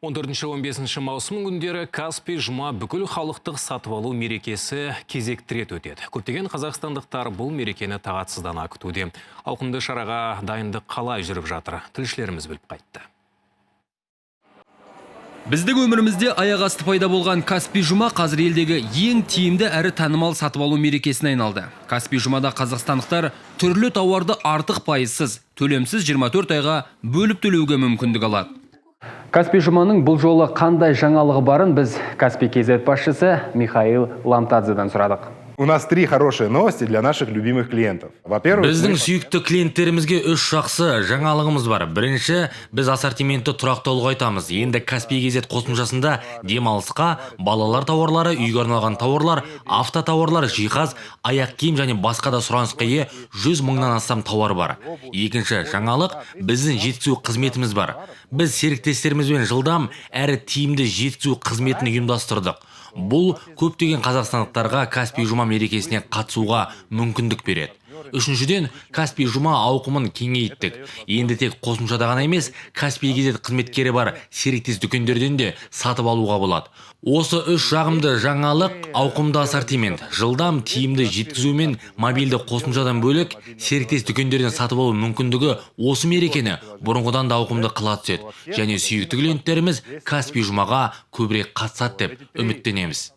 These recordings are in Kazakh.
14-15 маусым күндері Каспий жұма бүкіл халықтық сатып алу мерекесі кезекті рет өтеді. Көптеген қазақстандықтар бұл мерекені тағатсыздана күтуде. Ауқымды шараға дайындық қалай жүріп жатыр? Тілшілеріміз біліп қайтты. Біздің өмірімізде аяқ асты пайда болған Каспий жұма қазір елдегі ең тиімді әрі танымал сатып алу мерекесіне айналды. Каспий жұмада қазақстандықтар түрлі тауарды артық пайызсыз, төлемсіз 24 айға бөліп төлеуге мүмкіндік алады. Каспий жұманың бұл жолы қандай жаңалығы барын біз Каспий KZ басшысы Михаил Ламтадзедан сұрадық. У нас три хорошие новости для наших любимых клиентов. Во-первых, Біздің мы- сүйікті клиенттерімізге үш жақсы жаңалығымыз бар. Бірінші, біз ассортиментті тұрақты ұлғайтамыз. Енді Каспий KZ қосымшасында демалысқа, балалар тауарлары, үйге арналған тауарлар, автотауарлар, жиһаз, аяқ киім және басқа да сұранысқа ие 100 мыңнан астам тауар бар. Екінші жаңалық, біздің жеткізу қызметіміз бар. Біз серіктестерімізбен жылдам әрі тиімді жеткізу қызметін ұйымдастырдық. Бұл көптеген қазақстандықтарға Каспий жұма мерекесіне қатысуға мүмкіндік береді. Үшіншіден, Каспий жұма ауқымын кеңейттік. Енді тек қосымшада ғана емес, Каспий KZ қызметкері бар серіктес дүкендерден де сатып алуға болады. Осы үш жағымды жаңалық: ауқымды ассортимент, жылдам тиімді жеткізу мен мобильді қосымшадан бөлек серіктес дүкендерден сатып алу мүмкіндігі осы мерекені бұрынғыдан да ауқымды қыла түседі және сүйікті клиенттеріміз Каспий жұмаға көбірек қатысады деп үміттенеміз.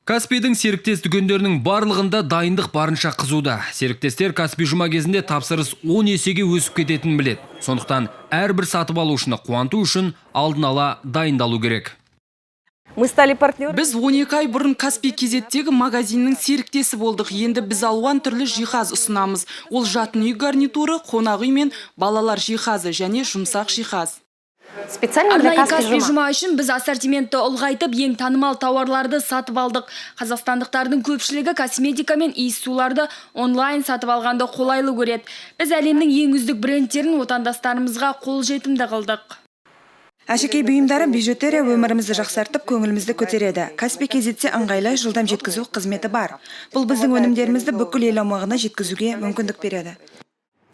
Каспийдің серіктес дүкендерінің барлығында дайындық барынша қызуда. Серіктестер Каспий жұма кезінде тапсырыс 10 есеге өсіп кететінін біледі. Сондықтан әрбір сатып алушыны қуанту үшін алдын ала дайындалу керек. Мы стали партнерами. Біз 12 ай бұрын Каспий KZ-тегі магазиннің серіктесі болдық. Енді біз алуан түрлі жиһаз ұсынамыз. Ол жатын үй гарнитуры, қонақ үй мен балалар жиһазы және жұмсақ жиһаз. Специально для Арнайы Каспий Каспий жұма. жұма үшін біз ассортиментті ұлғайтып, ең танымал тауарларды сатып алдық. Қазақстандықтардың көпшілігі косметика мен иіс суларды онлайн сатып алғанды қолайлы көреді. Біз әлемнің ең үздік брендтерін отандастарымызға қолжетімді қылдық. Әшекей бұйымдары, бижутерия өмірімізді жақсартып, көңілімізді көтереді. Каспий KZ-те ыңғайлы жылдам жеткізу қызметі бар. Бұл біздің өнімдерімізді бүкіл ел аумағына жеткізуге мүмкіндік береді.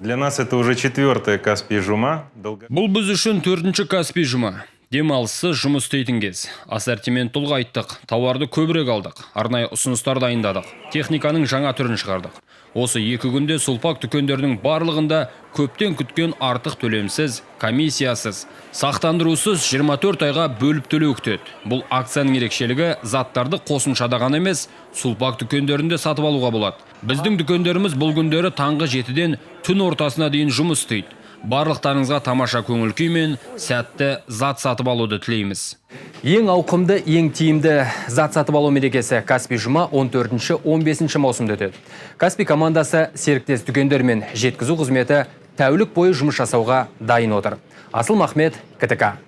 Для нас это уже четвертая Каспий Жума. Бұл біз үшін төртінші Каспий жұма. Демалыссыз жұмыс істейтін кез. Ассортимент ұлғайттық, тауарды көбірек алдық, арнайы ұсыныстар дайындадық, техниканың жаңа түрін шығардық. Осы 2 күнде Сулпак дүкендерінің барлығында көптен күткен артық төлемсіз, комиссиясыз, сақтандырусыз 24 айға бөліп төлеу күтеді. Бұл акцияның ерекшелігі: заттарды қосымшада ғана емес, Сулпак дүкендерінде сатып алуға болады. Біздің дүкендеріміз бұл күндері таңғы 7-ден түн ортасына дейін жұмыс істейді. Барлықтарыңызға тамаша көңіл күй мен сәтті зат сатып алуды тілейміз. Ең ауқымды, ең тиімді зат сатып алу мерекесі Каспий жұма 14-15 маусымда өтеді. Каспий командасы, серіктес дүкендер мен жеткізу қызметі тәулік бойы жұмыс жасауға дайын отыр. Асыл Махмет, КТК.